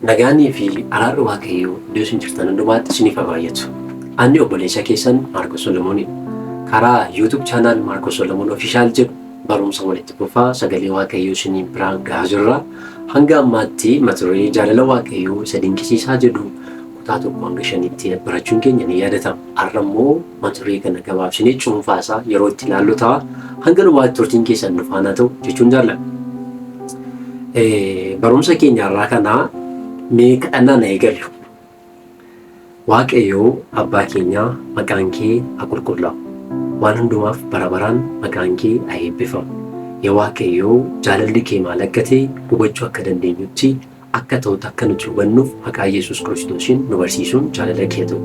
Nagaanii fi araarri Waaqayyoo iddoo isin jirtan hundumaatti isiniif haa baay'atu. Ani obboleessa keessan Maarkos Solomoonidha. Karaa YouTube channel Maarkos Solomoon Official jedhu barumsa walitti fufaa sagalee Waaqayyoo isinii biraan gahaa jirra. Hanga ammaatti mata duree jaalala Waaqayyoo isa dinqisiisaa jedhu kutaa 1 hanga 5tti barachuun keenya ni yaadatama. Har'a immoo mata duree kana gabaabsinee cuunfaa isaa yeroo itti ilaallu ta'a. Hanga dhumaatti turtiin keessan nu faana ta'u jechuun jaalladha. Barumsa keenya har'aa kanaa mee kadhannaan haa eegallu. Waaqayyoo abbaa keenyaa, maqaan kee haa qulqullaa'u. Waan hundumaaf bara baraan maqaan kee haa eebbifamu. Yaa Waaqayyoo, jaalalli kee maal akka ta'e hubachuu akka dandeenyutti, akka ta'utti akka nuti hubannuuf maqaa Yesuus Kiristoosiin nu barsiisuun jaalala kee ta'u.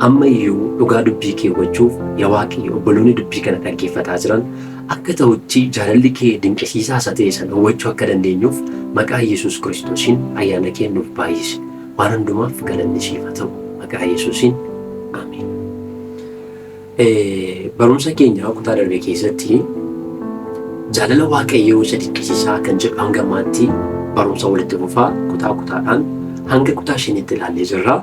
Amma iyyuu dhugaa dubbii kee hubachuuf, yaa Waaqayyo, obboloonni dubbii kana dhaggeeffataa jiran akka ta'utti jaalalli kee dinqisiisaa isa ta'e sana hubachuu akka dandeenyuuf maqaa Yesuus Kiristoosiin ayyaana kee nuuf baay'isi. Waan hundumaaf galanni siif haa ta'u. Maqaa Yesuusiin, Ameen. Barumsa keenya kutaa darbe keessatti jaalala Waaqayyoo isa dinqisiisaa kan jedhu hanga ammaatti barumsa walitti fufaa kutaa kutaadhaan hanga kutaa 5tti ilaallee jirra.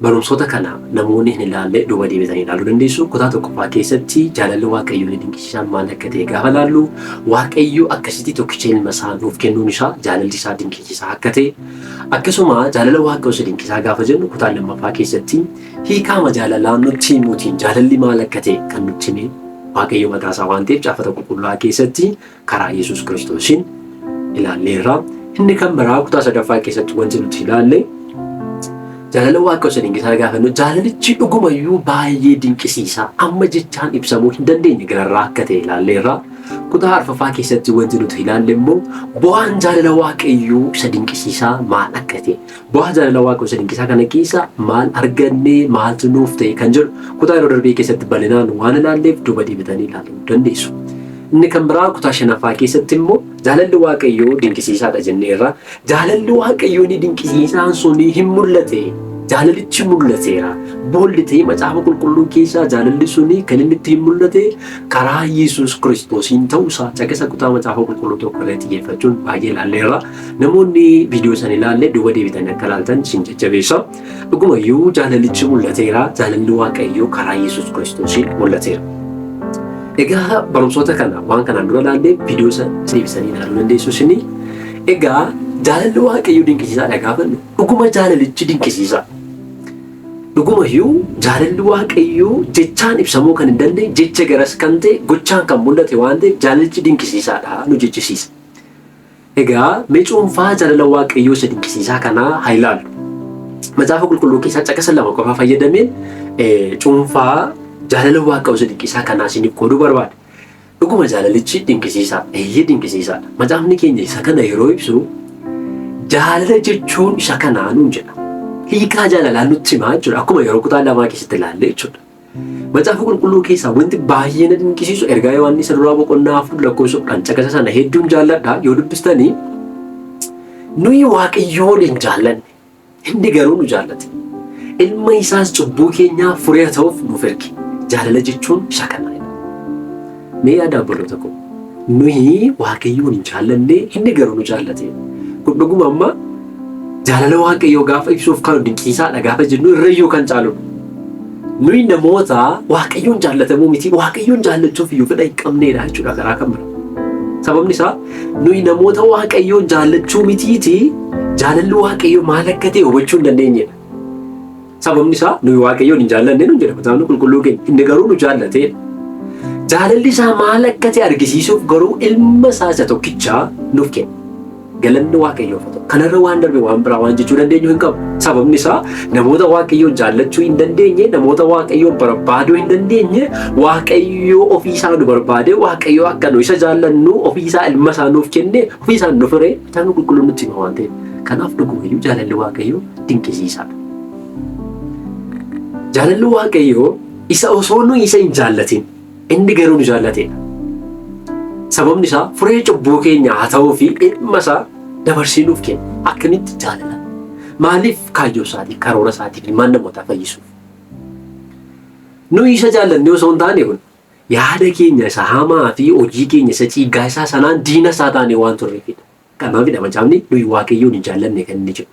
Barumsoota kana namoonni hin ilaalle duuba deebitanii ilaaluu dandeessu. Kutaa tokkoffaa keessatti jaalalli Waaqayyoo inni dinqisiisaan maal akka ta'e gaafa ilaallu, Waaqayyo akkasitti tokkicha ilma isaa nuuf kennuun isaa jaalalli isaa dinqisiisaa akka ta'e, akkasuma jaalala Waaqayyoo isa dinqisiisaa gaafa jennu kutaa lammaffaa keessatti hiikaama jaalalaa nutti himuutiin jaalalli maal akka ta'e kan nutti hime Waaqayyo mataa isaa waan ta'eef caafata qulqullaa'aa keessatti karaa Yesuus Kiristoosiin ilaalleerra. Inni kan biraa kutaa sadaffaa keessatti wanti nuti ilaalle, jaalala Waaqayyoo isa dinqisiisaa gaafa jennu, jaalalichi dhugumayyuu baay'ee dinqisiisaa amma jechaan ibsamuu hin dandeenye gararraa akka ta'e ilaalleerra. Kutaa arfaffaa keessatti wanti nuti ilaalle immoo bu'aan jaalala Waaqayyoo isa dinqisiisaa maal akka ta'e, bu'aa jaalala Waaqayyoo isa dinqisiisaa kana keessa maal arganne, maaltu nuuf ta'e kan jedhu kutaa yeroo darbee keessatti bal'inaan waan ilaalleef duuba deebitanii ilaaluu dandeessu. Inni kan biraa kutaa shanaffaa keessatti immoo jaalalli Waaqayyoo dinqisiisaadha jenneerra. Jaalalli Waaqayyoo inni dinqisiisaan sun hin mul'ate. Jaalalichi mul'ateera. Boolli ta'ee macaafa qulqulluu keessaa jaalalli suni kan inni ittiin mul'ate karaa Yesuus Kiristoosiin ta'uusaa caqasa kutaa macaafa qulqulluu tokko irratti xiyyeeffachuun baay'ee ilaalleerra. Namoonni viidiyoo sana ilaalle duuba deebitanii akka ilaaltan isin jajjabeessa. Dhugumayyuu jaalalichi mul'ateera. Jaalalli Waaqayyoo karaa Yesuus Kiristoosiin mul'ateera. Egaa barumsoota kana waan kanaan dura ilaallee viidiyoo sana deebisanii ilaaluu dandeessu isinii. Egaa jaalalli Waaqayyoo dinqisiisaadha gaafa jennu, dhuguma jaalalichi dinqisiisaa. Dhugumayyuu jaalalli Waaqayyoo jechaan ibsamuu kan hin dandeenye, jecha garas kan ta'e, gochaan kan mul'ate waan ta'eef jaalalichi dinqisiisaadha nu jechisiisa. Egaa mee cuunfaa jaalala Waaqayyoo isa dinqisiisaa kanaa haa ilaallu. Macaafa qulqulluu keessaa caqasa lama qofa fayyadameen cuunfaa jaalala Waaqayyoo isa dinqisiisaa kanaa isiniif qooduu barbaada. Dhuguma jaalalichi dinqisiisaa, eeyyee dinqisiisaadha. Macaafni keenya isa kana yeroo ibsu, jaalala jechuun isa kanaa nuun jedha. Hiikaa jaalalaa nutti himaa jechuudha. Akkuma yeroo kutaa lamaa keessatti ilaalle jechuudha. Macaafa qulqulluu keessaa wanti baay'ee na dinqisiisu ergaa Yohaannis isa duraa boqonnaa 4 lakkoofsa 10, caqasa sana hedduun jaalladha. Yoo dubbistanii, nuyi Waaqayyoon hin jaallanne, inni garuu nu jaallate. Ilma isaas cubbuu keenyaaf furee ta'uuf nuuf erge. Jaalala jechuun isa kana. Mee yaada, obboloota koo. Nuyi Waaqayyoon hin jaallanne, inni garuu nu jaallate. Kun dhuguma amma jaalala Waaqayyoo gaafa ibsuuf kan dinqisiisaadha gaafa jennu irrayyuu kan caaludha. Nuyi namoota Waaqayyoon jaallatamuu miti, Waaqayyoon jaallachuuf iyyuu fedha hin qabneedha jechuudha karaa kan biraa. Sababni isaa nuyi namoota Waaqayyoon jaallachuu mitiiti, jaalalli Waaqayyoo maal akka ta'e hubachuu hin dandeenyedha. Sababni isaa nuyi Waaqayyoon hin jaallanne nuun jedha kitaabni qulqulluu keenya. Inni garuu nu jaallateedha. Jaalalli isaa maal akka ta'e argisiisuuf garuu ilma isaa isa tokkichaa nuuf kenne. Galanni Waaqayyoof haa ta'u. Kanarra waan darbe waan biraa waan jechuu dandeenyu hin qabu. Sababni isaa namoota Waaqayyoon jaallachuu hin dandeenye, namoota Waaqayyoon barbaaduu hin dandeenye, Waaqayyoo ofii isaa nu barbaade, Waaqayyoo akka nu isa jaallannu ofii isaa ilma isaa nuuf kenne, ofii isaa nu fure, kitaabni qulqulluun nutti hima waan ta'eef. Kanaaf dhugumayyuu jaalalli Waaqayyoo dinqisiisaadha. Jaalalli Waaqayyoo isa osoo nu isa hin jaallatin inni garuu nu jaallateedha. Sababni isaa furee cubbuu keenya haa ta'uu fi ilma isaa dabarsee nuuf kenna. Akkamitti jaalala? Maaliif? Kaayyoo isaatiif, karoora isaatiif, ilmaan namootaa fayyisuuf. Nuyi isa jaallannee osoo hin taane, kun yaada keenya isa hamaa fi hojii keenya isa ciiggaa isaa sanaan diina isaa taane waan turreefidha. Kanaafidha macaafni nuyi Waaqayyoon hin jaallanne kan inni jedhu.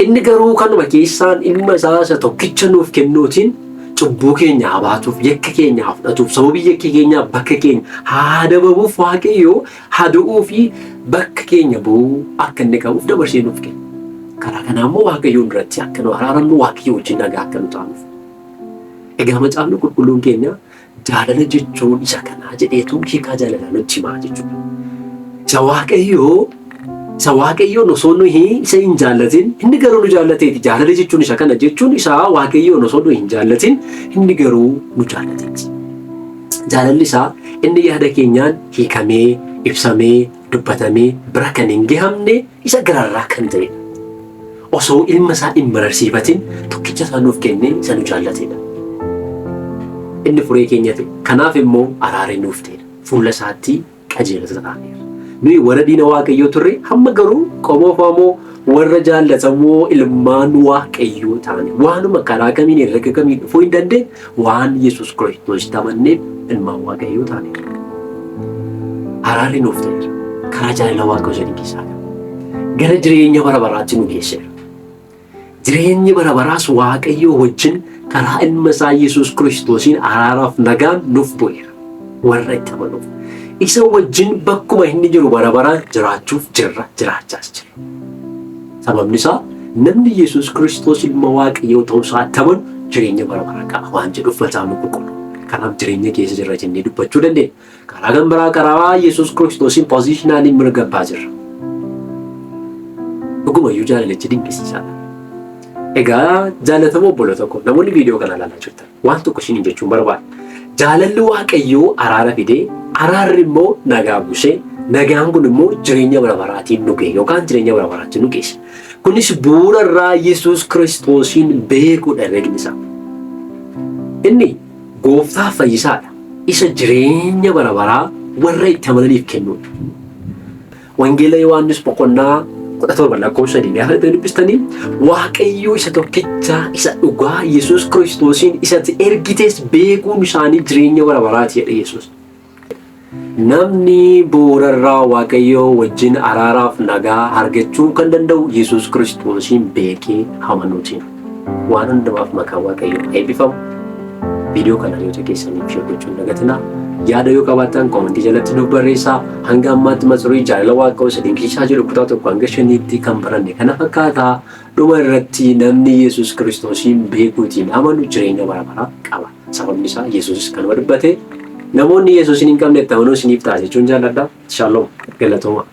Inni garuu kanuma keessaan ilma isaa isa tokkicha nuuf kennuutiin cubbuu keenya haa baatuuf, yakka keenya haa fudhatuuf, sababii yakki keenyaa bakka keenya haa adabamuuf Waaqayyo haa du'uu fi bakka keenya bu'uu akka inni qabuuf dabarsee nuuf kenna. Karaa kanaa immoo Waaqayyoon duratti akka nu araaramnu Waaqayyo wajjin nagaa akka nu taanuuf. Egaa macaafni qulqulluun keenya jaalala jechuun isa kanaa jedheetu hiikaa jaalalaa nutti himaa jechuudha. Isa Waaqayyoo isa Waaqayyoon osoo nuyi isa hin jaallatin inni garuu nu jaallateeti. Jaalala jechuun isa kana jechuun isa Waaqayyoon osoo nuyi hin jaallatin inni garuu nu jaallateeti. Jaalalli isaa inni yaada keenyaan hiikamee, ibsamee, dubbatamee bira kan hin gahamne isa gararraa kan ta'edha. Osoo ilma isaa hin mararsiifatin tokkicha isaa nuuf kennee isa nu jaallatedha. Inni furee keenya ta'e. Kanaaf immoo araarri nuuf ta'edha. Fuula isaatti qajeelota taaneerra. Nuyi warra diina Waaqayyoo turre hamma garuu qomoofamoo warra jaallatamoo ilmaan Waaqayyoo taane. Waanuma karaa kamiin herrega kamiin dhufuu hin dandeenye waan Yesuus Kiristoos amanneef ilmaan Waaqayyoo taaneerra. Araarri nuuf ta'eera. Karaa jaalala Waaqayyoo isa dinqisiisaa kana. Gara jireenya bara baraatti nu geesseera. Jireenyi bara baraas Waaqayyoo wajjin karaa ilma isaa Yesuus Kiristoosiin araaraaf nagaan nuuf bu'eera. Warra itti amanuuf. Isa wajjin bakkuma inni jiru bara baraan jiraachuuf jirra jiraachaas jira. Sababni isaa namni Yesuus Kiristoos ilma Waaqayyoo ta'uu isaa itti amanu jireenya bara baraa qaba waan jedhuuf macaafni qulqulluun. Kanaaf jireenya keessa jirra jennee dubbachuu dandeenya. Karaa kan biraa karaa Yesuus Kiristoosiin positionally mirga abbaa jirra. Dhugumayyuu jaalalichi dinqisiisaadha. Egaa jaalatamoo obboloota koo namoonni viidiyoo kana ilaalaa jirtan waan tokko isiniin jechuun barbaada. Jaalalli Waaqayyoo araara fidee araarri immoo nagaa buusee nagaan kun immoo jireenya bara baraatiin nu ga'e yookaan jireenya bara baraatti nu geesse. Kunis bu'uura irraa Yesuus Kiristoosiin beekuudha herregni isaa. Inni gooftaa fayyisaadha. Isa jireenya bara baraa warra itti amananiif kennuudha. Wangeela Yohaannis boqonnaa 17 lakkoofsa 3 gaafa dubbistanii Waaqayyo isa tokkicha isa dhugaa Yesuus Kiristoosiin isatti ergites beekuun isaanii jireenya bara baraati jedhe Yesuus. Namni bu'uurarraa Waaqayyoo wajjin araaraaf nagaa argachuu kan danda'u Yesuus Kiristoosiin beekee amanuutiin. Waan hundumaaf maqaan Waaqayyoo eebbifamu. Viidiyoo kana hiriyoota keessaniif share gochuun dagatinaa. Yaada yoo qabaattan koomentii jalatti nuuf barreessaa. Hanga ammaatti mata duree jaalala Waaqayyoo isa dinqisiisaa jedhu kutaa 1 hanga 5tti kan baranne kana fakkaata. Dhuma irratti namni Yesuus Kiristoosiin beekuutiin amanu jireenya bara baraa qaba. Sababni isaa Yesuusis kanuma dubbate. Namoonni Yesuusin hin qabne itti amanuu isiniif ta'a jechuun jaalladha. Shalom. Galatooma.